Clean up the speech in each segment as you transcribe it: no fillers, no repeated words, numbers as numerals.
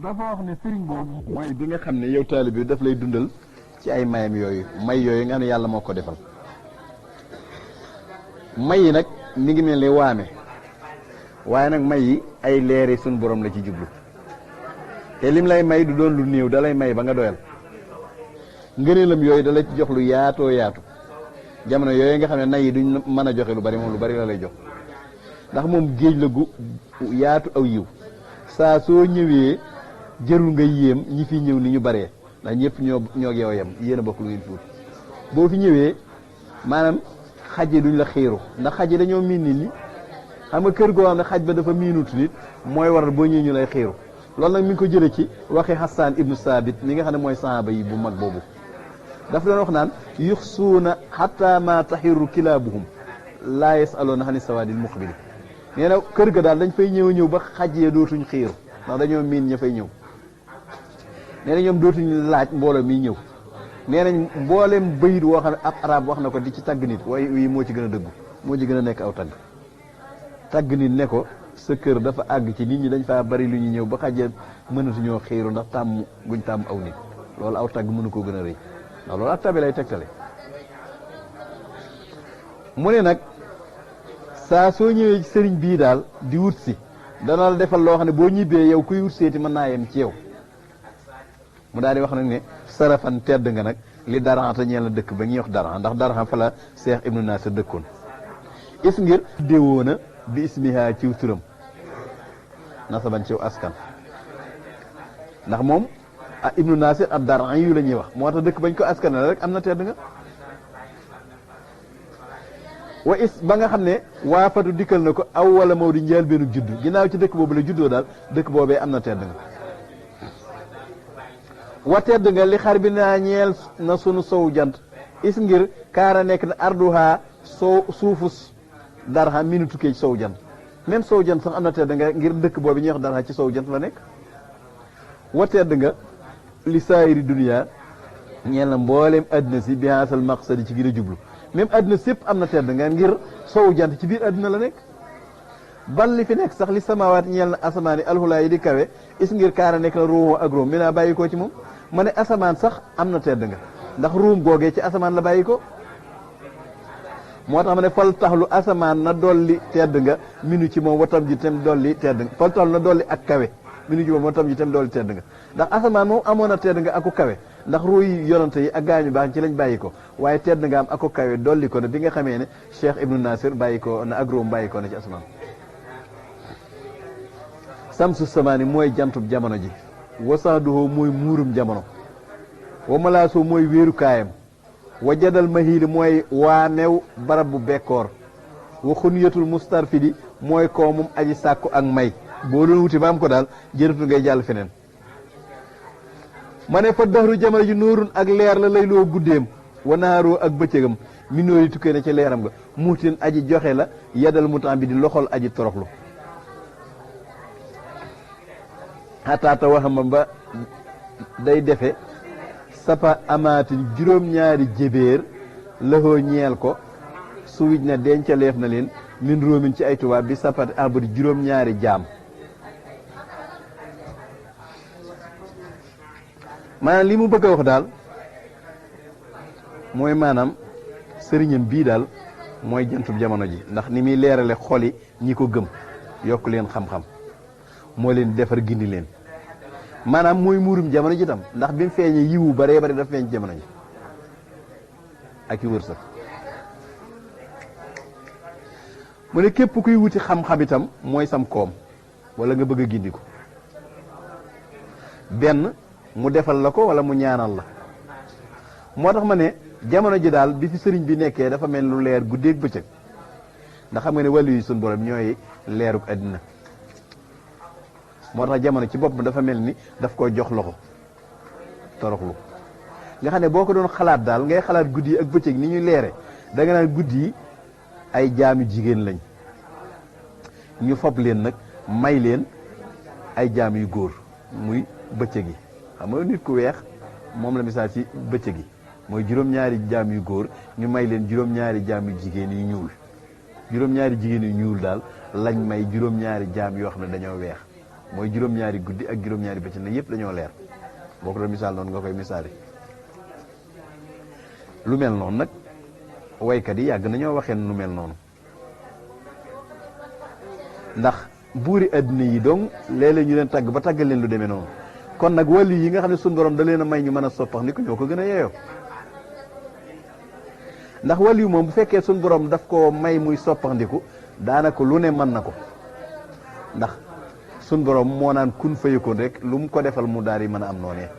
dafa wax ne sëriñ boobu mooy bi nga xam ne yow taalibe bi daf lay dundal ci ay mayam yooyu may yooyu nga xam ne yàlla moo ko defal may yi nag mi ngi mel ni waame waaye nag may yi ay leeri suñ borom la ci jublu te lim lay may du doon lu néew da lay may ba nga doyal ngëneelam yooyu da la ci jox lu yaatoo yaatu jamono yooyu nga xam ne nay yi duñ mën a joxe lu bari moom lu bari la lay jox ndax moom géej la gu yaatu aw yiw saa soo ñëwee jërul nga yéem ñi fi ñëw ni ñu baree ndax ñëpp ñoo yow yem yéen a bokk lu ngeen tuut boo fi ñëwee maanaam xaj yi duñ la xiiru ndax xaj yi dañoo miin nit ñi xam nga kër goo xam ne xaj ba dafa miinut nit mooy waral boo ñëwee ñu lay xiiru loolu nag mi ngi ko jëlee ci waxi Hassan ibnu Saabit mi nga xam ne mooy sahaaba yi bu mag boobu dafa doon wax naan yuxsuuna xatta ma taxiru kilaabuhum laa yasaloona xani sawaadil muqbili nee na kër ga daal dañ fay ñëw ba xaj yee dootuñ xiiru ndax dañoo miin ña fay ñëw nee na ñoom dootuñ laaj mbooloo mi ñëw nee nañ mbooleem bayit woo xam ne ab arab wax na ko di ci tagg nit waaye wii moo ci gën a dëggu moo ci gën a nekk aw tagg nit ne ko sa kër dafa àgg ci nit ñi dañ faa bari lu ñu ñëw ba xajee mënatuñoo xiiru ndax tàmm guñ tàmm aw nit loolu aw tagg mënu koo gën a rëy ndax loolu ak tabe lay tegtale mu ne nag saa soo ñëwee ci sëriñ bii daal di wut si dana la defal loo xam ne boo ñibbee yow kuy wut seeti mën naa yem ci yow mu daal di wax nag ne sarafan tedd nga nag li daraxanta ñeel na dëkk ba ñuy wax daraxa ndax daraxa fa la Seex Ibnu Naasir dëkkoon is ngir déwoona bi ismiha ciw turam nasaban ciw askan ndax moom Ibnu Naasir ak daraxa yu la ñuy wax moo tax dëkk bañ ko askan la rek am na tedd nga wa is ba nga xam ne waa fatu dikkal na ko aw wala moo di njël benn juddu ginnaaw ci dëkk boobu la juddoo daal dëkk boobee am na tedd nga wa tedd nga li xar bi naa ñeel na sunu sow jant is ngir kaara nekk na arduha suufus darha minu tukkee ci sow jant même sow jant sax am na tedd nga ngir dëkk boobu ñuy wax darha ci sow jant la nekk wa tedd nga li saayiri dunia ñeel na mbooleem addina si bihaasal maqsadi ci gën a jublu même addina sépp am na tedd nga ngir sow jant ci biir addina la nekk bal li fi nekk sax li samawaat ñeel na asamaan yi alxulaa yi di kawe is ngir kaara nekk na ruumu ak ruum mi naa bàyyi ko ci moom ma ne asamaan sax am na tedd nga ndax ruum googee ci asamaan la bàyyi ko moo tax ma ne fal taxlu asamaan na dolli tedd nga minu ci moom watam ji tam dolli tedd nga fal taxlu na dolli ak kawe minu ci moom watam ji tam dolli tedd nga ndax asamaan moom amoon na tedd nga aku kawe ndax ruuy yonante yi ak gaañu baax ci lañ bàyyi ko waaye tedd nga am ako kawe dolli ko ne bi nga xamee ne Cheikh Ibnu Nasir bàyyi ko na ak ruum bàyyi ko na ci asamaan samsu samaani mooy jantub jamono ji wasaaduhoo mooy muurum jamono wa malaasoo mooy wéerukaayam wa jadal mahiili mooy waamew barab bu bekkoor wa xuniyatul mustarfidi mooy koomum aji sàkku ak may boo doon wuti ba am ko daal jërëtu ngay jàll feneen ma ne fa daxru jamono ji nuurun ak leer la lay loo guddeem wa naaroo ak bëccëgam mi nóori tukkee na ci leeram nga muutin aji joxe la yadal mutam bi di loxol aji toroxlu xataata waxama ba day defe sapa amaatin juróom-ñaari jébéer laxoo ñeel ko suwij na dencaleef na leen min róomin ci ay tubaab bi sapati abadi juróom-ñaari jaam maanaam li mu bëgg a wax daal mooy maanaam sëriñam bii daal mooy jantub jamono ji ndax ni muy leerale xoli ñi ko gëm yokk leen xam-xam moo leen defar gindi leen maanaam mooy muurum jamono ji tam ndax bi mu feeñee yiwu baree bari dafa feeñ jamono ji ak i wërsëg mu ne képp kuy wuti xam-xam itam mooy sam koom wala nga bëgg a gindi ko benn mu defal la ko wala mu ñaanal la moo tax ma ne jamono ji daal bi fi sëriñ bi nekkee dafa mel lu leer guddeeg bëccëg ndax xam nga ne wàllu yi suñu borom ñooy leeruk àddina moo tax jamono ci bopp dafa mel ni daf ko jox loxo toroxlu nga xam ne boo ko doon xalaat daal ngay xalaat guddi yi ak bëccëg ni ñuy leere da nga naan guddi yi ay jaami jigéen lañ ñu fob leen nag may leen ay jaam yu góor muy bëccëg yi xam nga nit ku weex moom la misaal ci bëccëg yi mooy juróom-ñaari jaam yu góor ñu may leen juróom-ñaari jaam yu jigéen yu ñuul juróom-ñaari jigéen yu ñuul daal lañ may juróom-ñaari jaam yoo xam ne dañoo weex mooy juróom-ñaari guddi ak juróom-ñaari bëccëg ne yëpp dañoo leer boo ko doon misaal noonu nga koy misaale. lu mel noonu nag waykat yi yàgg nañoo waxee lu mel noonu ndax buuri adduna yi donc léeg-léeg ñu leen tàgg ba tàggal leen lu demee noonu kon nag wàllu yi nga xam ne suñu borom da leen a may ñu mën a soppax ni ko ñoo ko gën a yeeyoo ndax wàll yu moom bu fekkee suñu borom daf ko may muy soppandiku daanaka lu ne mën na ko ndax suñu borom moo naan kun fayakoon rek lu mu ko defal mu daal di mën a am noonee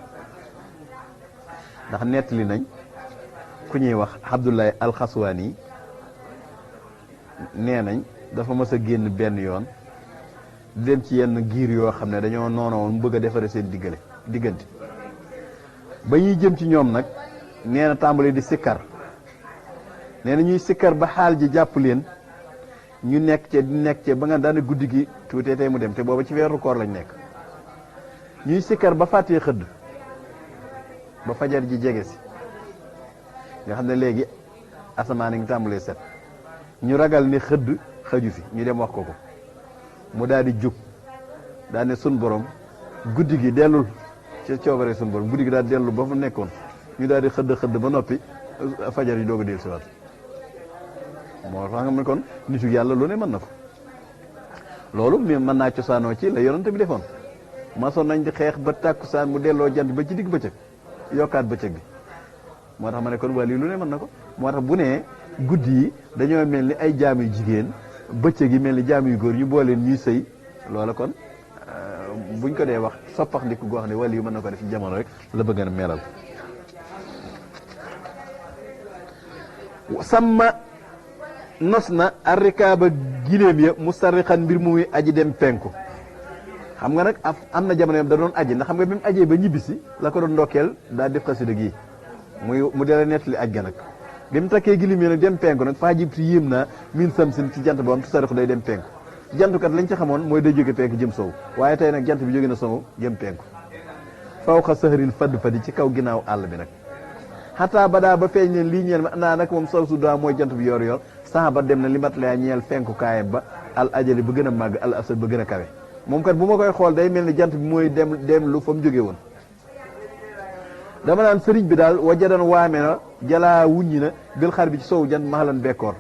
ndax nettali nañ ku ñuy wax Abdullahi alxaswaani nee nañ dafa mës a génn benn yoon dem ci yenn giir yoo xam ne dañoo noonoon mu bëgg a defare seen diggante ba ñuy jëm ci ñoom nag nee na tàmbali di sikkar nee na ñuy sikkar ba xaal ji jàpp leen ñu nekk ca ba nga daane guddi gi tuutee tey mu dem te booba ci weeru koor lañ nekk ñuy sikkar ba fàttee xëdd ba fajar ji jege si nga xam ne léegi asamaan a ngi tàmbalee set ñu ragal ni xëdd xëju fi ñu dem wax ko mu daal di jóg daal ne sun borom guddi gi dellul ci coobare sun borom guddi gi daal dellu ba fu nekkoon ñu daal di xëdd ba noppi fajar yi doog a dellu si waat moo tax nga ne kon nitu yàlla lu ne mën na ko loolu mi mën naa cosaanoo ci la yonante bi defoon masoon nañ di xeex ba tàkkusaan mu delloo jant ba ci digg bëccëg yokkaat bëccëg bi moo tax ma ne kon wàll yi lu ne mën na ko moo tax bu ne guddi yi dañoo mel ni ay jaam yu jigéen bëccëg yi mel ni jaam yu góor ñu booleen ñuy sëy loola kon buñ ko dee wax soppax ndiku goo xam ne wàll yu mën na ko def ci jamono rek la bëgg a melal sàmma nos na arrikaaba giléem ya mu sarrixan mbir mu muy aji dem penku xam nga nag am na jamono yam da doon aji ndax xam nga bi mu ajee ba ñibbisi la ko doon ndokkeel daa def xasida gi mu dela nettali aj ga nag bi mu takkee giléem ya nag dem penku nag faa jib ti yéem naa min samsin ci jant boom tu sarrixu day dem penku jantukat lañ ci xamoon mooy day jóge penku jëm sow waaye tey nag jant bi jóge na sow jëm penku fawqa sahril fadd fadi ci kaw ginnaaw àll bi nag xataa ba daa ba feeñ leen lii ñeel ma naa nag moom saw su daa mooy jant bi yor yor sax ba dem na li mat laa ñeel fenku kaayam ba al ajali ba gën a màgg al asad ba gën a kawe moom kat bu ma koy xool day mel ni jant bi mooy dem lu fa mu jóge woon dama naan sëriñ bi daal wajadan waame na jalaa wuññi na bil xar bi ci sowu jant maxalan bekkoor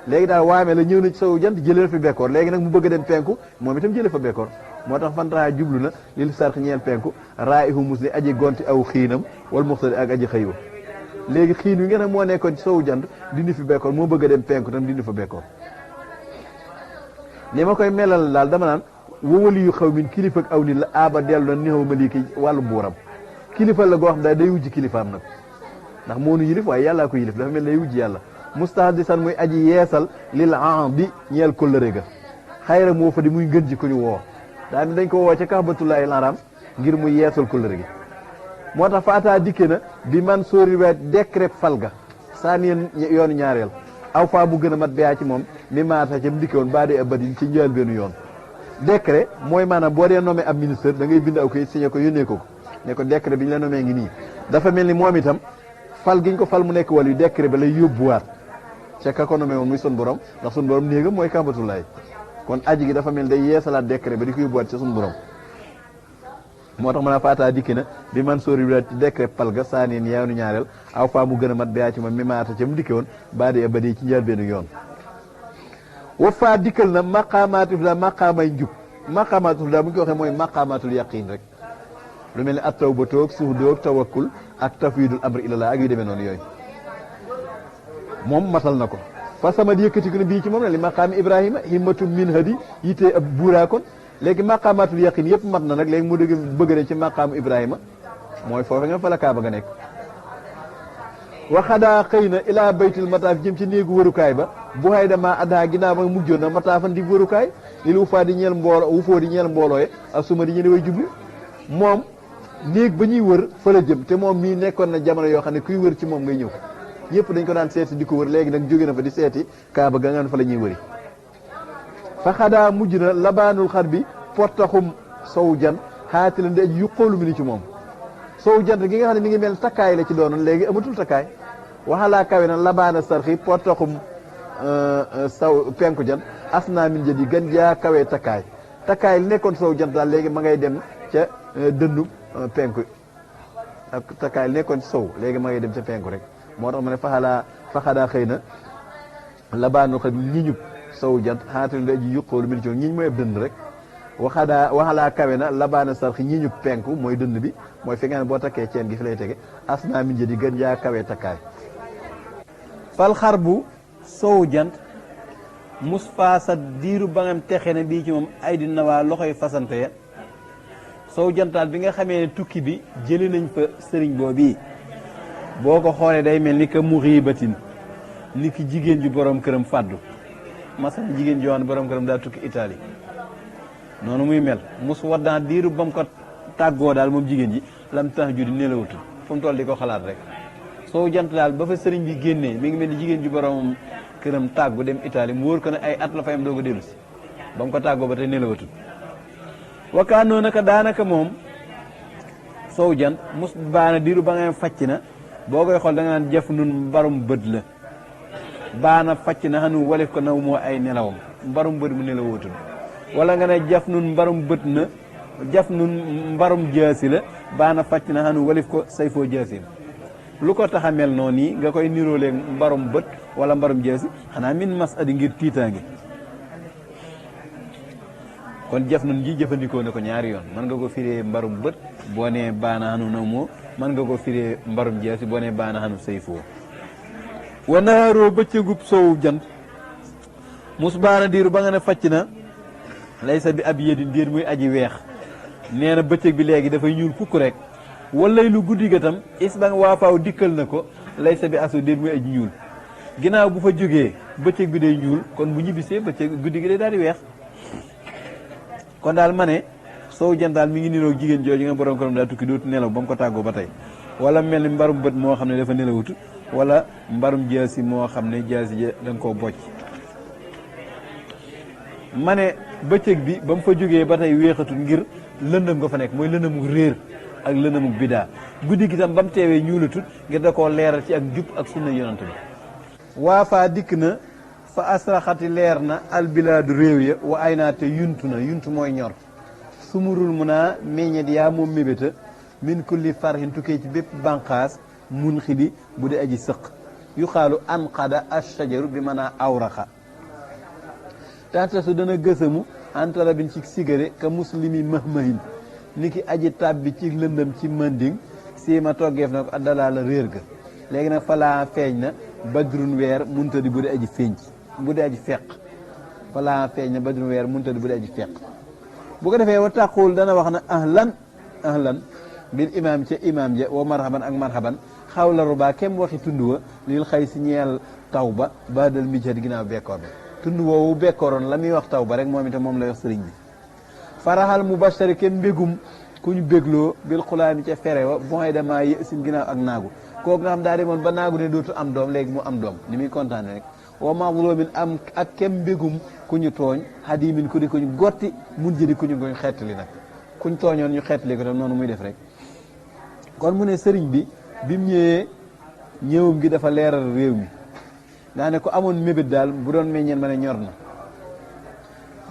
léegi daal waame la ñëw na ci sowu jant jëlee fi bekkoor léegi nag mu bëgg a dem penku moom itam jëlee fa bekkoor moo tax fantaa jublu na lil sarx ñeel penku raa ihu mus ni aji gonti aw xiinam wal muxtari ak aji xëywa léegi xiin wi nga ne moo nekkoon ci sowu jant dindi fi bekkoor moo bëgg a dem penku tam dindi fa bekkoor ni ma koy melal daal dama naan wawali yu xaw min kilifa ak aw nit la aaba dellu na nixaw ma lii ki wàllu buuram kilifa la goo xam daal day wujji kilifaam nag ndax moo nu yilif waaye yàllaa ko yilif dafa mel day wujji yàlla mustahdisan muy aji yeesal lil ahdi ñeel kóllëre ga xayra moo fa di muy gën ji ko ñu woo daa mi dañ ko woo ca kaabatullaahi laram ngir muy yeesal kóllëre gi moo tax faataa dikke na bi man sóori weet décret falga saa neen yoonu ñaareel aw faa bu gën a mat beyaa ci moom mi maata ca mu dikke woon baa dee abadin ci njël benn yoon décret mooy maanaam boo dee nommé ab ministre da ngay bind aw koy signé ko yónnee ko ne ko décret bi ñu la nommé ngi nii dafa mel ni moom itam fal gi ñu ko fal mu nekk wàllu décret ba lay yóbbuwaat ca ka ko nommé woon muy sun borom ndax sun borom néegam mooy kàmbatulaay kon aji gi dafa mel day yeesalaat décret ba di ko yóbbuwaat ca sun borom moo tax mën a faataa dikki na bi man sóori bi ci décret palga saa neen yaanu ñaareel aw faa mu gën a mat beyaa ci moom mi maata ca mu dikke woon baa dee abadi ci njël benn yoon wa faa dikkal na maqaamaatul daa maqaamay njub maqaamaatul daa bu ñu ko waxee mooy maqaamaatul yaqin rek lu mel ni at taw ba toog suuf doog tawakkul ak tafwidul amri ilallah ak yu demee noonu yooyu moom matal na ko fa sama di yëkkati ko ne bii ci moom ne li maqaami ibrahima himmatu min hadi yitee ab buuraa kon léegi maqaamaatul yaqin yëpp mat na nag léegi mu dëgg bëgg ne ci maqaamu ibrahima mooy foofu nga fa la kaaba ga nekk waxadaa xëy na ilaa baytul mataaf jëm ci néegu wërukaay ba bu hay dama addaa ginnaaw ba mujjoon na mataafan di wërukaay li lu ufaa di ñeel mbooloo wufoo di ñeel mboolooye ak suma di ñeen way jublu moom néeg ba ñuy wër fa la jëm te moom mii nekkoon na jamono yoo xam ne kuy wër ci moom ngay ñëw ñëpp dañ ko daan seeti di ko wër léegi nag jóge na fa di seeti kaaba ga nga fa la ñuy wëri fa xadaa mujj na labaanul xar bi pottaxum sowu jan xaati la di aj yuqoolu mi ni ci moom sowu jant gi nga xam ne mi ngi mel takkaay la ci doonoon léegi amatul takkaay waxalaa kawe na labaana sarxi pottaxum saw penku jan asnaa min jët yi gën jaa kawee takkaay takkaay li nekkoon sow jant daal léegi ma ngay dem ca dëndu penku ak takkaay li nekkoon ci sow léegi ma ngay dem ca penku rek moo tax ma ne faxadaa xëy na labaanu xa ñiñub sow jant xaatali da ji yuqoolu min ci ñiñ mooy ab dënd rek waxalaa kawe na labaana sarxi ñiñub penku mooy dënd bi mooy fi nga ne boo takkee ceen gi fi lay tege asnaa min jëdi gën jaa kawe takkaay fal xar bu sow jant mus faasa diiru ba ngam texe ne bii ci moom ay di nawaa loxoy fasante ya sow jantaal bi nga xamee ne tukki bi jëli nañ fa sëriñ boobu boo ko xoolee day mel ni que muxiibatin ni ki jigéen ju borom këram fàddu masalan jigéen joo xam ne borom këram daa tukki Italie noonu muy mel mus waddaan diiru ba mu ko tàggoo daal moom jigéen ji lam tax ju di nelawutu fu mu toll di ko xalaat rek sow jant daal ba fa sëriñ bi génnee mi ngi mel ni jigéen ju borom këram tàggu dem Italie mu wóor ko ne ay at la fayam doo ko dellu si ba mu ko tàggoo ba tey nelawatul wakkaanoo naka daanaka moom sow jant mus baana diiru ba nga facc na boo koy xool da nga naan jëf nun mbarum bët la baana facc na xanu walif ko naw moo ay nelawam mbarum bët mu nelawootul wala nga ne jaf nun mbarum bët na jaf nun mbarum jaasi la baana facc na xanu walif ko say foo jaasim lu ko tax a mel noonu nii nga koy niróolee mbarum bët wala mbarum jaasi xanaa min mas adi ngir tiitaange kon jëf nun ji jëfandikoo na ko ñaari yoon mën nga ko firee mbarum bët boo nee baana xanu naw moo mën nga ko firee mbarum jaasi boo nee baana xanu say foo wa naaroo bëccëgub soowu jant mus baana diiru ba nga ne facc na laysa bi ab yédin déet muy aji weex nee na bëccëg bi léegi dafay ñuul kukk rek walay lu guddi ga tam is ba nga waafaaw dikkal na ko laysa bi asu déet muy aji ñuul ginnaaw bu fa jógee bëccëg bi day ñuul kon bu ñibbisee bëccëg guddi gi day daal di weex kon daal ma ne soowu jant daal mi ngi niroog jigéen jooju nga borom këram daa tukki dootu nelaw ba mu ko tàggoo ba tey wala mel ni mbarum bët moo xam ne dafa nelawutu wala mbarum jaasi moo xam ne jaasi ja da nga koo bocc ma ne bëccëg bi ba mu fa jógee ba tey weexatul ngir lëndëm nga fa nekk mooy lëndëmuk réer ak lëndëmuk bidaa guddi gi tam ba mu teewee ñuulatut ngir da koo leeral ci ak jub ak sunna yonant bi waa faa dikk na fa asraxati leer na albilaadu réew ya wa ay naa te yuntu na yuntu mooy ñor sumurul mu naa meññet yaa moom mébéta min kulli farhin tukkee ci bépp banqaas mun xidi bu dee aji sëq yu xaalu anqada ashajaru bi mën a awraxa taxta su dana gësamu antarabin ci sigare ka muslimi mahmahin ni ki aji tàbbi ci lëndëm ci manding si ma toggeef na ko addalaa la réer ga léegi nag falaa feeñ na badrun weer muntadi bu dee aji feeñ bu dee aji feq falaa feeñ na badrun weer muntadi bu dee aji feq bu ko defee wa taqul dana wax na ahlan bil imaam ca imaam ja wa marhaban ak marhaban xawla ruba kem waxi tund wa lil xëy si ñeel taw ba badal mijat ginnaaw bekkoor ba tund woowu bekkooroon la muy wax taw ba rek moom itam moom lay wax sëriñ bi faraxal mubashari kem mbégum ku ñu bégloo bil xulaami ca fere wa bon dama yësin ginnaaw ak naagu kooku nga xam daa demoon ba naagu ne dootu am doom léegi mu am doom ni muy kontaane rek wa mazlumin am ak kem mbégum ku ñu tooñ hadimin ku di ku ñu gotti mun jëdi ku ñu koñ xettali nag kuñ tooñoon ñu xettali ko tam noonu muy def rek kon mu ne sëriñ bi mu ñëwee ñëwum gi dafa leeral réew mi daa ne ko amoon mébét daal bu doon meññeen ma ne ñor na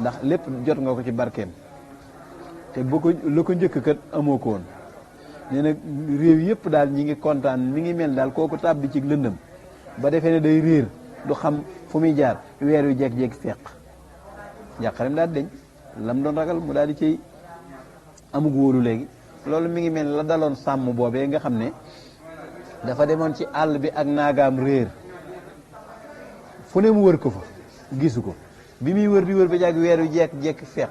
ndax lépp jot nga ko ci barkeem te boo ko la ko njëkk kat amoo ko woon nee na réew yëpp daal ñi ngi kontaan mi ngi mel daal kooku tàbbi ci lëndëm ba defee ne day réer du xam fu muy jaar weer wi jekk-jekk feq njàqarem daal deñ lam doon ragal mu daal di ciy amug wóolu léegi loolu mi ngi mel la daloon sàmm boobee nga xam ne dafa demoon ci àll bi ak naagaam réer fu ne mu wër ko fa gisu ko bi muy wër di wër ba jàgg weer wi jekk feq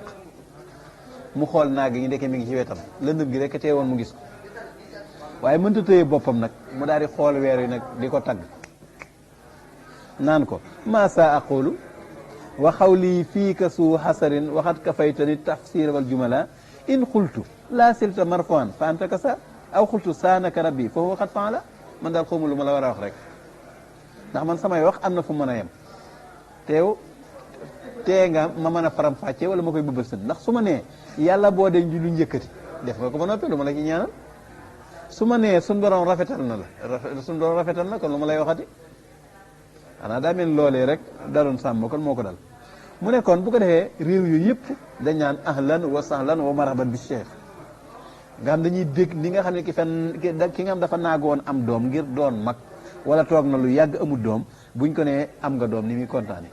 mu xool naag yi ñu ndekkee mi ngi ci wetam lëndëm gi rek teewoon mu gis ko waaye mënta tëye boppam nag mu daal di xool weer wi nag di ko tagg naan ko maa saa aqulu wa xawli fiika suu xasarin waxat ka faytani tafsir wal jumala in xultu laa silta marfan fa anta ka sa aw xultu saanaka rabbi foofu waxat fan la man daal xawma lu ma la war a wax rek ndax man samay wax am na fu mën a yem teew tee nga ma mën a faram fàcce wala ma koy bëbbal sën ndax su ma nee yàlla boo den ji lu njëkkati def nga ko ba noppi lu ma la ci ñaanal su ma nee suñ borom rafetal na la suñ borom rafetal na kon lu ma lay waxati xanaa daa mel loolee rek daloon sàmm kon moo ko dal mu ne kon bu ko defee réew yooyu yëpp dañ naan ahlan wa sahlan wa marhaban bi cheikh nga xam dañuy dégg ni nga xam ne ki nga xam dafa naagoon am doom ngir doon mag wala toog na lu yàgg amul doom buñ ko nee am nga doom ni muy kontaane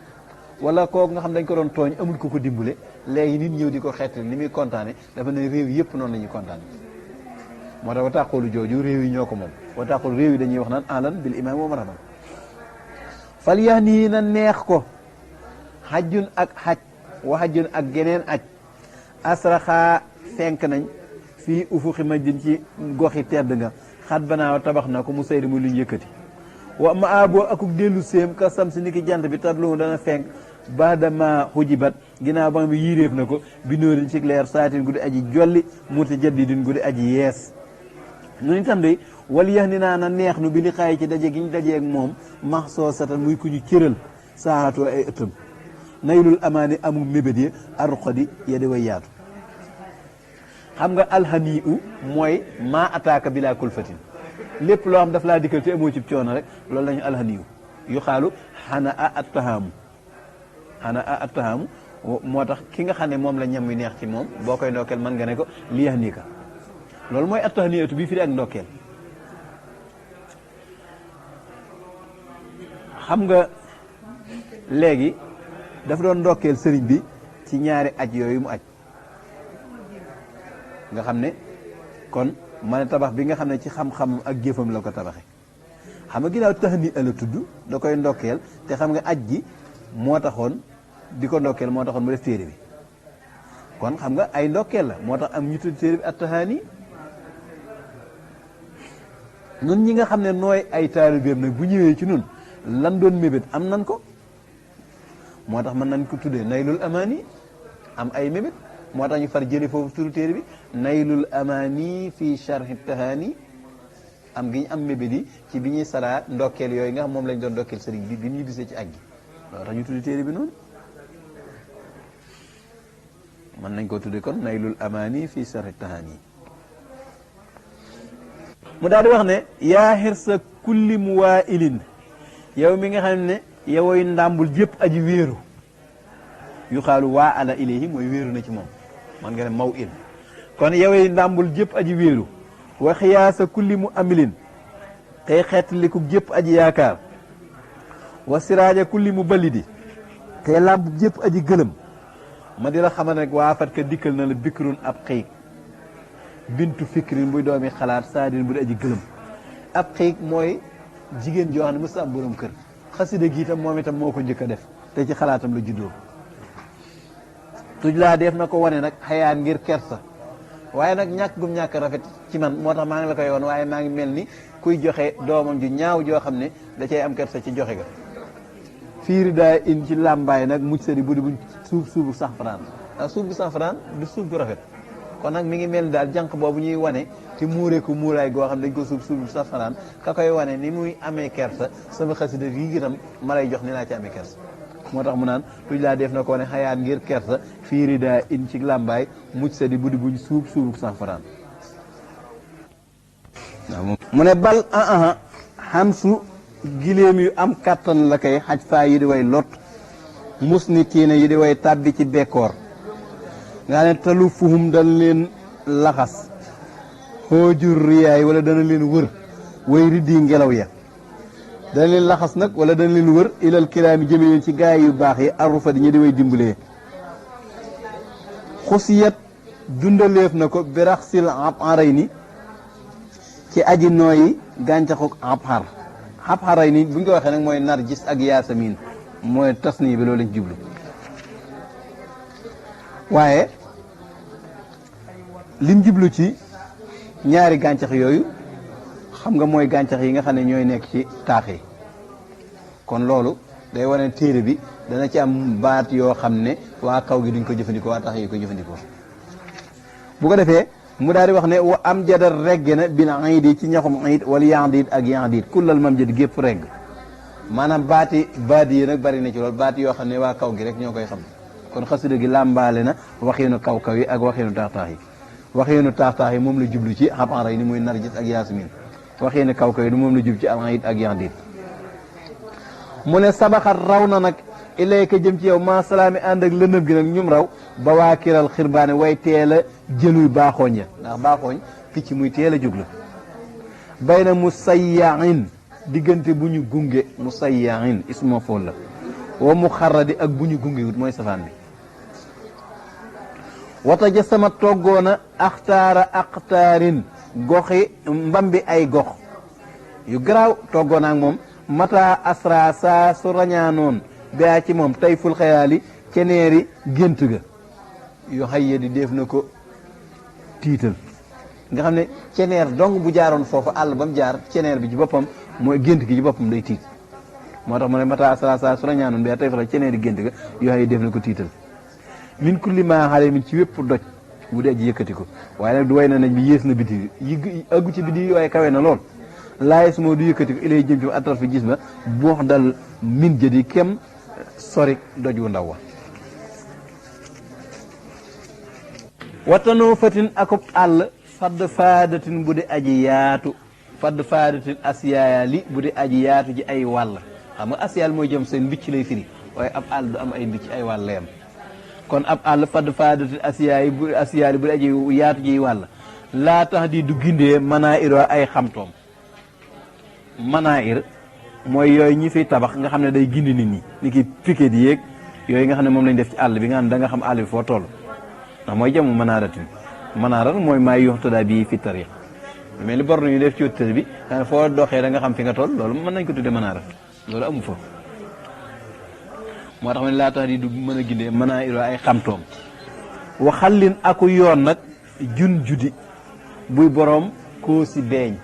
wala kooku nga xam dañ ko doon tooñ amul ko ko dimbale léegi nit ñëw di ko xeetali ni muy kontaane dafa ne réew yëpp noonu la ñuy kontaane moo tax wa taqulu jooju réew yi ñoo ko moom wa taqulu réew yi dañuy wax naan ahlan bil imaam wa marhaban fal yax nii na neex ko xajjun ak xaj wa xajjun ak geneen aj asraxaa fenk nañ fii ufuxi majdin ci goxi tedd nga xat banaaw tabax na ko mu saydi mu luñ yëkkati wa ma aboo akuk dellu séem ka sam si ni ki jant bi tablu dana fenk baadama xujibat ginnaaw ba nga bi yiiréef na ko bi nóorin ci leer saatin guddi aji jolli muti jaddidin guddi aji yees ñun itam de wal yax ni naa na neex nu bi li xaay ci daje gi ñu dajeeg moom max soo satan muy ku ñu cëral saaxatoo ay ëttam naylul amaani amul mébét yi arruqadi yedi way yaatu xam nga alhani u mooy maa ataaka bila kulfatin lépp loo xam daf laa dikkal te amoo ci coono rek loolu lañu alhani u yu xaalu xana a attahaamu moo tax ki nga xam ne moom la ñam wi neex ci moom boo koy ndokkeel mën nga ne ko li yax nii ka loolu mooy attahaniatu bi firi ak ndokkeel xam nga léegi dafa doon ndokkeel sëriñ bi ci ñaari aj yooyu mu aj nga xam ne kon ma ne tabax bi nga xam ne ci xam-xam ak jëfam la ko tabaxe xam nga ginnaaw tahni la tudd da koy ndokkeel te xam nga aj gi moo taxoon di ko ndokkeel moo taxoon mu def téere bi kon xam nga ay ndokkeel la moo tax am ñu tudd téere bi at tahani nun ñi nga xam ne nooy ay taalibeem nag bu ñëwee ci nun lan doon mébét am nan ko moo tax mën nañ ko tuddee naylul amaani am ay mébét moo tax ñu far jële foofu turu téere bi naylul amaani fi charhi tahani am gi ñu am mébét yi ci bi ñuy saraa ndokkeel yooyu nga xam moom lañ doon ndokkeel sëriñ bi bi ñu bisee ci aj gi loolu tax ñu tudde téere bi noonu mën nañ ko tudde kon naylul amaani fi charhi tahani mu daal di wax ne yaa xirsa kulli muwaa'ilin yow mi nga xam ne yowoy ndàmbul jëpp aji wéeru yu xaalu waa ala ilayhi mooy wéeru na ci moom man nga ne maw il kon yowoy ndàmbul jëpp aji wéeru wa xiyaasa kulli mu amilin tey xeetliku jëpp aji yaakaar wa siraaja kulli mu balidi tey làmp jëpp aji gëlëm ma di la xamal rek waa fat ka dikkal na la bikrun ab xiig bintu fikrin buy doomi xalaat saadin bu di aji gëlëm ab xiig mooy jigéen joo xam ne mës am borom kër xasida gi itam moom itam moo ko njëkk a def te ci xalaatam la juddoo tuj laa def na ko wane nag xayaan ngir kersa waaye nag ñàkk gum ñàkk rafet ci man moo tax maa ngi la koy woon waaye maa ngi mel ni kuy joxe doomam ju ñaaw joo xam ne da cay am kersa ci joxe ga fiiri daa in ci làmbaay nag muj sadi bu di buñ suufu saxfaraan ndax suuf bu saxfaraan du suuf gu rafet kon nag mi ngi mel ni daal jànq boobu ñuy wane te muuree ko muuraay goo xam ne dañ ko suuf safaraan ka koy wane ni muy amee kersa sama xasida yi itam ma lay jox ni laa ci amee kersa moo tax mu naan tuj laa def na ko wane xayaat ngir kersa fiiri daa in ci làmbaay muj sa di buddi buñ suufu safaraan mu ne bal xam su giléem yu am kàttan la koy xaj faa yi di way lot mus ni tiine yi di way tàbbi ci bekkoor nga ne talu fuhum dana leen laxas xoojur riyaay wala dana leen wër way riddi ngelaw ya dana leen laxas nag wala dana leen wër ilal kilaami jëme leen ci gaay yu baax yi arufa di ñu di way dimbalee xusiyat dundaleef na ko biraxsil abxaray ni ci aji nooyi gàncaxuk abxaray ni bu ñu ko waxee nag mooy narjis ak yaasamin mooy tasni bi loolu lañ ci jublu waaye lim jublu ci ñaari gàncax yooyu xam nga mooy gàncax yi nga xam ne ñooy nekk ci taax yi kon loolu day wane téere bi dana ci am baat yoo xam ne waa kaw gi duñ ko jëfandikoo waa taax yi ko jëfandikoo bu ko defee mu daal di wax ne wa am jadal regge na bin aydi ci ñaxum ayit wala yandiit ak yandiit kullal mam jëd gépp regg maanaam baat yi nag bari na ci loolu baat yoo xam ne waa kaw gi rek ñoo koy xam kon xasida gi làmbaale na waxiinu kaw-kaw yi ak waxiinu taax-taax yi waxiinu taax-taax yi moom la jublu ci xabaara yi ni muy narjis ak yaasmin waxiinu kaw-kaw yi ni moom la jublu ci alxayit ak yandiit mu ne sabaxat raw na nag ilayka jëm ci yow ma salaami ànd ak lëndëm gi nag ñum raw ba waa kiral xirbaane way teel a jëluy baaxooñ ya ndax baaxooñ picc muy teel a jóg la bay na musayyain diggante bu ñu gunge musayyain isma fool la wa mu xarradi ak bu ñu gunge wut mooy safaan bi wata ja sama toggoona axtaara aqtaarin goxi mbambi ay gox yu garaaw toggoona ak moom mata asra saa su rañaanoon baa ci moom tay ful xayaali ceneeri gént ga yu xayya di def na ko tiital nga xam ne ceneer dong bu jaaroon foofu àll ba mu jaar ceneer bi ci boppam mooy gént gi ci boppam day tiit moo tax mu ne mata asra saa su rañaanoon baa tay ful ceneeri gént ga yu xayya def na ko tiital min kulli maa xale min ci wépp doj bu dee ji yëkkati ko waaye nag du way na nañ bi yées na biti yi aggu ci biti waaye kawe na lool laay su moo du yëkkati ko ilay jëm ci atar fi gis ma boox dal min jëdi kem sori doj wu ndaw wa watanoo fatin akub àll fadd faadatin bu di aji yaatu fadd faadatin asiyaali bu di aji yaatu ji ay wàll xam nga asiyaal mooy jëm seen mbicc lay firi waaye ab àll du am ay mbicc ay wàll lay am kon ab àll fadd faadatin asiyaali bu di aji yaatu ji wàll laa tax di du gindee manaa ir ay xamtoom manaa ir mooy yooyu ñi fiy tabax nga xam ne day gindi nit ñi ni ki piquet di yéeg yooyu nga xam ne moom lañ def ci àll bi nga xam ne da nga xam àll bi foo toll ndax mooy jamu manaaratin manaaran mooy maay yoxtadaa bii fi tariq mais li borne ñu def ci tër bi xam ne foo doxee da nga xam fi nga toll loolu mën nañ ko tudde manaara loolu amu fa moo tax ma ne laa tax di du mën a gindee manaa ir ay xamtoom waxallin aku yoon nag jun judi buy boroom koo si beeñ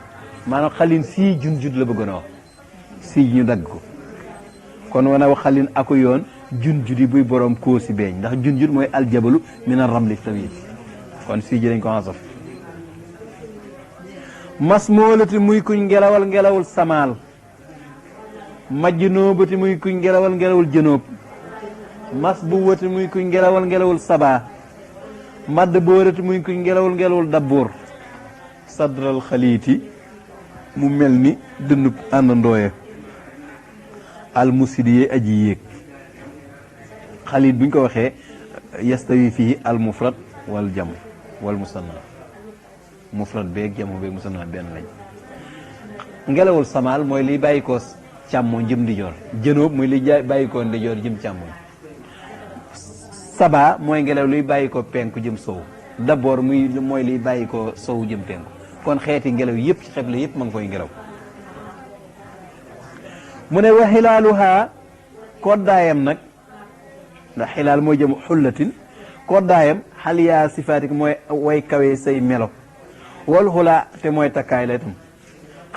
maanaam xalin sii jun jud la bëggoon a wax sii ñu dagg ko kon wana wax xalin aku yoon jun judi buy boroom koo si beeñ ndax jun jud mooy aljabalu min ar-ramli tawil kon sii ji dañ ko xasaf mas moolati muy kuñ ngelawul samaal majj noobati muy kuñ ngelawul jënoob mas bu wati muy kuñ ngelawul sabaa madd boorati muy kuñ ngelawul dabboor sadral xaliiti mu mel ni dënnub àndandooye almusidiyee aji yéeg xaliit buñ ko waxee yastawi fii almufrad wal jam wal musanna mufrad beeg jamu beeg musanna benn lañ ngelawul samaal mooy liy bàyyi ko càmmoñ jëm ndijoor jënoob mooy liy bàyyi ko ndijoor jëm càmmoñ sabaa mooy ngelaw liy bàyyi ko penku jëm sow d'abord mooy liy bàyyi ko sow jëm penku kon xeeti ngelaw yëpp ci xeble yëpp ma ngi koy ngelaw mu ne wa xilaaluhaa koddaayam nag ndax xilaal mooy jëm xullatin koddaayam xaliyaa sifaatik mooy way kawe say melo wal xulaa te mooy takkaay la itam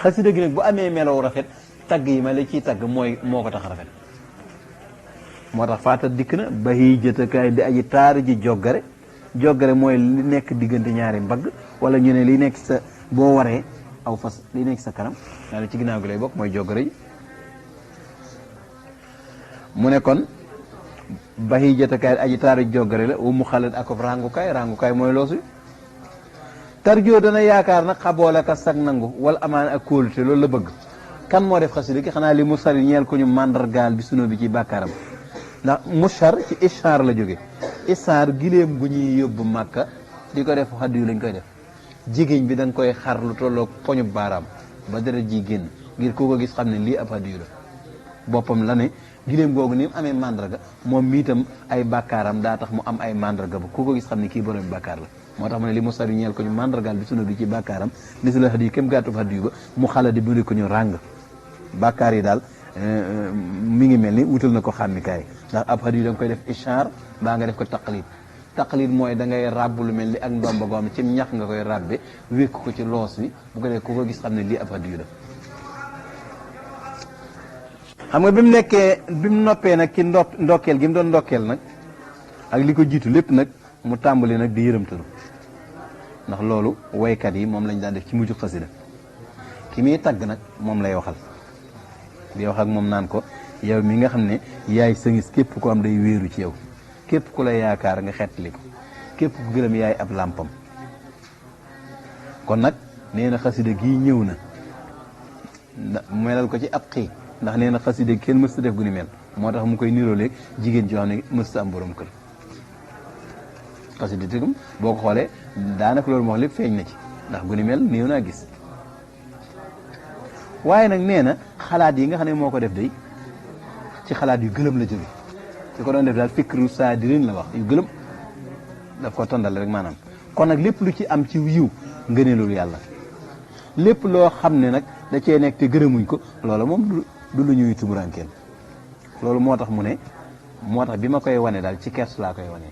xasida gi nag bu amee melow rafet tagg yi ma la ciy tagg moo ko tax rafet moo tax faata dikk na ba hiy jëtakaay di aji taar ji joggare mooy li nekk diggante ñaari mbagg wala ñu ne li nekk sa boo waree aw fas li nekk sa kanam daal ci ginnaaw gi lay bokk mooy joggare yi mu ne kon baxi jotakaay aji taari joggare la mu xalat ak rangukaay mooy loosu tarjoo dana yaakaar nag xaboole ka sag nangu wala amaan ak kóolute loolu la bëgg kan moo def xasida gi xanaa li mu sari ñeel ko ñu màndargaal bi suno bi ci bàkkaaram ndax mushar ci ishaar la jóge ishaar giléem gu ñuy yóbbu màkka di ko def xaddu yu lañ koy def jigéen bi da nga koy xar lu tolloog poñu baaraam ba deret ji génn ngir ku ko gis xam ne lii ab xaddu yu la boppam la ne giléem googu ni mu amee mandarga moom mii itam ay bàkkaaram daa tax mu am ay mandarga ba ku ko gis xam ne kii borom bàkkaar la moo tax mu ne li mu sari ñeel ko ñu mandargaal bi sunu bi ci bàkkaaram li si la xaddu yu kem gàttub xaddu yu ba mu xala di bu ko ñu ràng bàkkaar yi daal mi ngi mel ni wutal na ko xàmmikaay ndax ab xaddu yu da nga koy def ishaar baa nga def ko taqlid mooy da ngay ràbb lu mel ni ak ndomba goo xam ne ci ñax nga koy ràbbe wékk ko ci loos bi bu ko dee ku ko gis xam ne lii ab xaddu yu la xam nga bi mu noppee nag ci ndokkeel gi mu doon ndokkeel nag ak li ko jiitu lépp nag mu tàmbali nag di yërëmtalu ndax loolu waykat yi moom lañ daan def ci mujj xasida ki muy tagg nag moom lay waxal di wax ak moom naan ko yow mi nga xam ne yaay sëngis képp ko am day wéeru ci yow képp ku la yaakaar nga xettali ko képp ku gërëm yaay ab làmpam kon nag nee na xasida gii ñëw na melal ko ci ab xii ndax nee na xasida kenn mës ta def gu ni mel moo tax mu koy niróoleeg jigéen joo xam ne mësta am borom kër. xasida itam boo ko xoolee daanaka loolu moo wax lépp feeñ na ci ndax gu ni mel néew naa gis. waaye nag nee na xalaat yi nga xam ne moo ko def day ci xalaat yu gëlëm la jóge su ko doon def daal fikru saadirin la wax yu gëlëm daf ko tondal rek maanaam. kon nag lépp lu ci am ci yiw ngëneelul yàlla lépp loo xam ne nag da cee nekk te gërëmuñ ko loola moom du lu ñuy tumurankeel loolu moo tax mu ne moo tax bi ma koy wane daal ci kers laa koy wane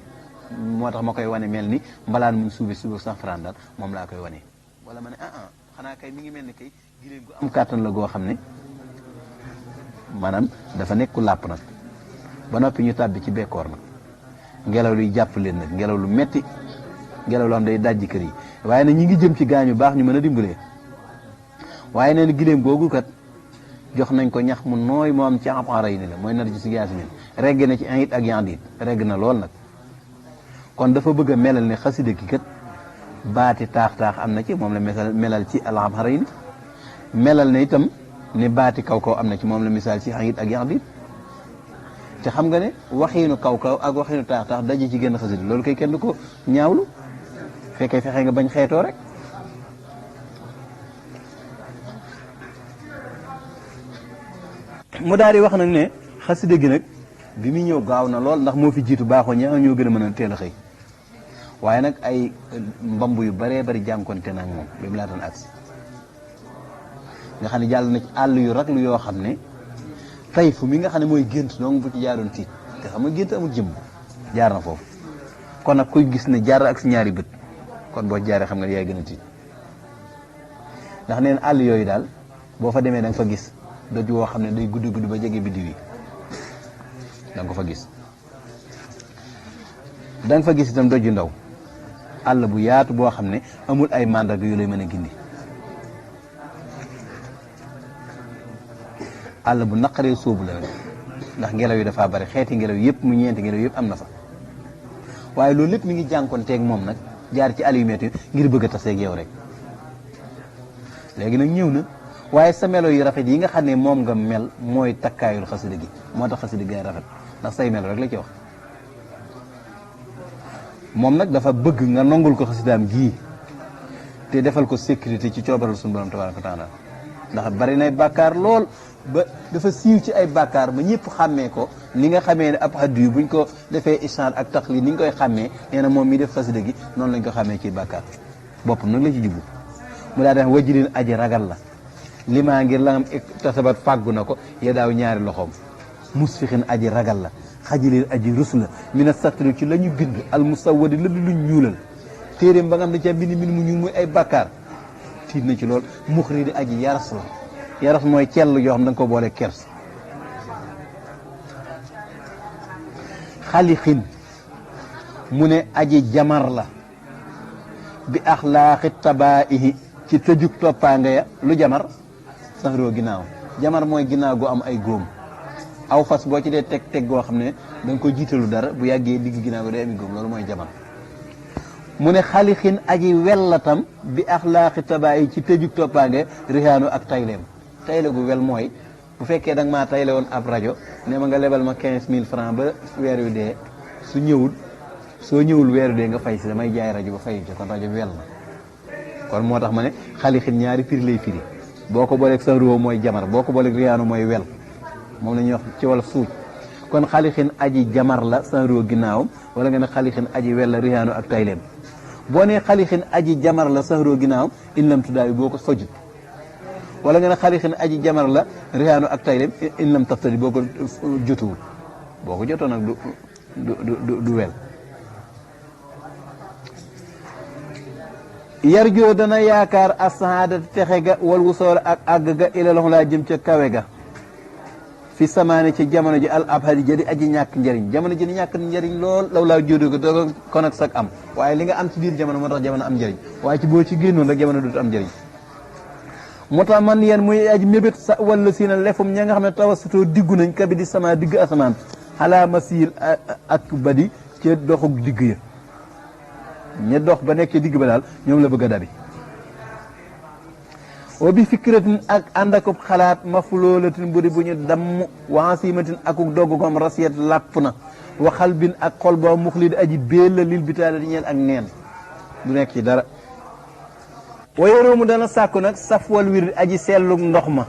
moo tax ma koy wane mel ni mbalaan muñ suubi suubi sax faraan daal moom laa koy wane wala ma ne xanaa kay mi ngi mel ni kay giléem gu am kàttan la goo xam ne maanaam dafa nekk ku làpp nag ba noppi ñu tàbbi ci bekkoor nag ngelaw luy jàpp leen nag ngelaw lu metti ngelaw lu am day dajji kër yi waaye nag ñi ngi jëm ci gaañu baax ñu mën a dimbalee waaye nee na giléem googu kat jox nañ ko ñax mu nooy moo am ci apara yi ni la mooy nar ji si yaasin regg na ci it ak yandit regg na lool nag kon dafa bëgg a melal ne xasida gi kat baati taax-taax am na ci moom la melal ci alapara yi ni melal na itam ne baati kaw-kaw am na ci moom la misaal ci it ak yandit te xam nga ne waxiinu kaw-kaw ak waxiinu taax-taax daje ci génn xasida loolu kay kenn du ko ñaawlu fekkee fexe nga bañ xeetoo rek mu daal di wax nag ne xasida gi nag bi muy ñëw gaaw na lool ndax moo fi jiitu baaxoo ñoo gën a mën a teel a xëy waaye nag ay mbamb yu baree bari jànkonte nag moom bi mu laataan agsi nga xam ne jàll na ci àll yu raglu yoo xam ne tey fu mi nga xam ne mooy gént donc bu ci jaaroon tiit te xam nga gént amul jëmm jaar na foofu kon nag kuy gis ne jaar ak si ñaari bët kon boo jaaree xam nga yaay gën a tiit ndax neen àll yooyu daal boo fa demee da nga fa gis doj woo xam ne day guddi guddi ba jege biddiw yi da nga ko fa gis da nga fa gis itam doj yu ndaw àll bu yaatu boo xam ne amul ay màndarga yu lay mën a gindi àll bu naqaree sóobu la nag ndax ngelaw yi dafa bari xeeti ngelaw yëpp mu ñeenti ngelaw yëpp am na fa waaye loolu lépp mi ngi jànkoonteeg moom nag jaar ci àll yu metti ngir bëgg a taseeg yow rek léegi nag ñëw na waaye sa melo yu rafet yi nga xam ne moom nga mel mooy takkaayul xasida gi moo tax xasida gi rafet ndax say melo rek la ci wax moom nag dafa bëgg nga nongul ko xasidaam gii te defal ko sécurité ci coobaral suñu borom tabaaraka wa taala ndax bari nay bàkkaar lool ba dafa siiw ci ay bàkkaar ba ñëpp xàmmee ko ni nga xamee ne ab haddu buñ ko defee ishaar ak taqlid ni ñu koy xàmmee nee na moom mi def xasida gi noonu lañ ko xàmmee ci bàkkaar boppam nag la ci jubbu mu daa def wajilin aji ragal la limaa ngir la am tasabat fàggu na ko ya daaw ñaari loxoom musfixin aji ragal la xajilin aji rus la mina satri ci la ñu bind al musawwadi la luñ ñuulal téeréem ba nga xam ne ca bind mu ñuul muy ay bàkkaar tiit na ci lool muxri di aji yaras la yaras mooy cell yoo xam da nga ko boole kers xalixin mu ne aji jamar la bi axlaaqi tabaihi ci tëjug toppaanga ya lu jamar saxroo ginnaaw jamar mooy ginnaaw gu am ay góom aw fas boo ci dee teg goo xam ne da nga ko jiitalu dara bu yàggee digg ginnaaw ga day ami góom loolu mooy jamar mu ne xalixin aji wellatam bi axlaaqi tabaihi ci tëjug toppaanga rihaanu ak tayleem tayle gu wel mooy bu fekkee da nga maa tayle woon ab rajo ne ma nga lebal ma 15000 francs ba weer wi dee su ñëwul soo ñëwul weer wi dee nga fay si damay jaay rajo ba fay ci kon rajo bi wel na kon moo tax ma ne xalixin ñaari firi lay firi boo ko booleeg sa ruwa mooy jamar boo ko booleeg riyaanu mooy wel moom la ñuy wax ci wala suuj kon xalixin aji jamar la sa ruwa ginnaawam wala nga ne xalixin aji wel la riyaanu ak tayleem boo nee xalixin aji jamar la sa ruwa ginnaawam in lam tudaayi boo ko fajut wala nga ne xalixin aji jamar la riyaanu ak tayleem in lam taftadi boo ko jotuwul boo ko jotoo nag du wel yarjoo dana yaakaar asaada texe ga wal wusool ak àgg ga ila loxo laa jëm ca kawe ga fi samaane ci jamono ji al abhadi jadi aji ñàkk njëriñ jamono ji ni ñàkk njëriñ lool law laa jóodo ko doo kon ak sag am waaye li nga am ci biir jamono moo tax jamono am njëriñ waaye ci boo ci génnoon rek jamono dootu am njëriñ moo tax man yeen muy aji mébét sa wala si na lefum ña nga xam ne tawasutoo diggu nañ kabi di sama digg asamaan xalaa masil ak badi ca doxug digg ya ña dox ba nekk digg ba daal ñoom la bëgg a dabi wa bi fikratin ak ànd akub xalaat mafloolatin bu di bu ñu damm waasimatin akuk dogg ko am rasiyat làpp na waxal bin ak xol boo muxlid aji béel la lil bitaalati ñeel ak neen du nekk ci dara wayeeroomu dana sàkku nag safwal wir aji selluk ndox ma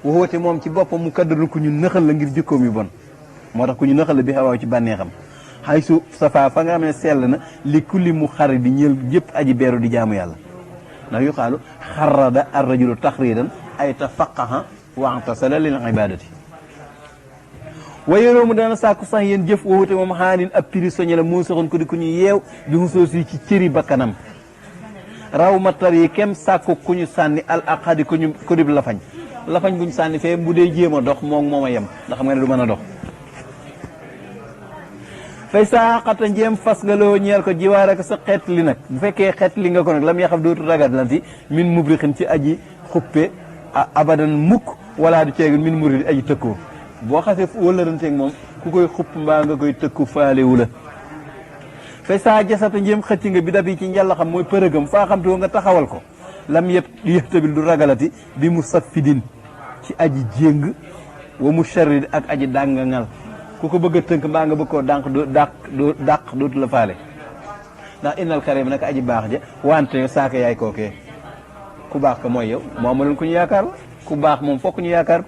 waxoote moom ci boppam mu kaddaru ku ñu nëxal la ngir jikkoom yu bon moo tax ku ñu nëxal la bi xawaaw ci bànneexam xay su safa fa nga xam ne sell na li kulli mu xari di ñël jëpp aji beeru di jaamu yàlla ndax yu xaalu xarrada ar rajulu taxridan ay tafaqaha waxtasala lil ibadati wayeeroo mu dana sàkku sax yéen jëf waxute moom xaanin ab prisonnier la moo soxoon ko di ku ñu yeew bi xusóos yi ci cëri bakkanam raw matar yi kem sàkku ku ñu sànni al aqadi ku dib lafañ lafañ buñ sànni fee bu dee jéem a dox moom a yem ndax xam nga ne du mën a dox fay saaxata njéem fas nga loo ñeel ko jiwaar ak sa xeet li nag bu fekkee xeet li nga ko nag lam yaxaf dootu ragat lanti min mubrixin ci aji xuppe abadan mukk wala du ceegin min murid aji tëkkoo boo xasee wëlëranteeg moom ku koy xupp mbaa nga koy tëkku faalewu la fay saa jasata njéem xëcc nga bi dab yi ci njàlla xam mooy përëgam faa xam te nga taxawal ko lam yëpp tabil du ragalati bi mu safidin ci aji jéng wa mu charrid ak aji dàngangal ku ko bëgg a tënk mbaa nga bëgg koo dàq dootu la faale ndax innal karim nag aji baax ja wante saaka yaay kookee ku baax ka mooy yow moo amaloon ku ñu yaakaar la ku baax moom fokk ñu yaakaar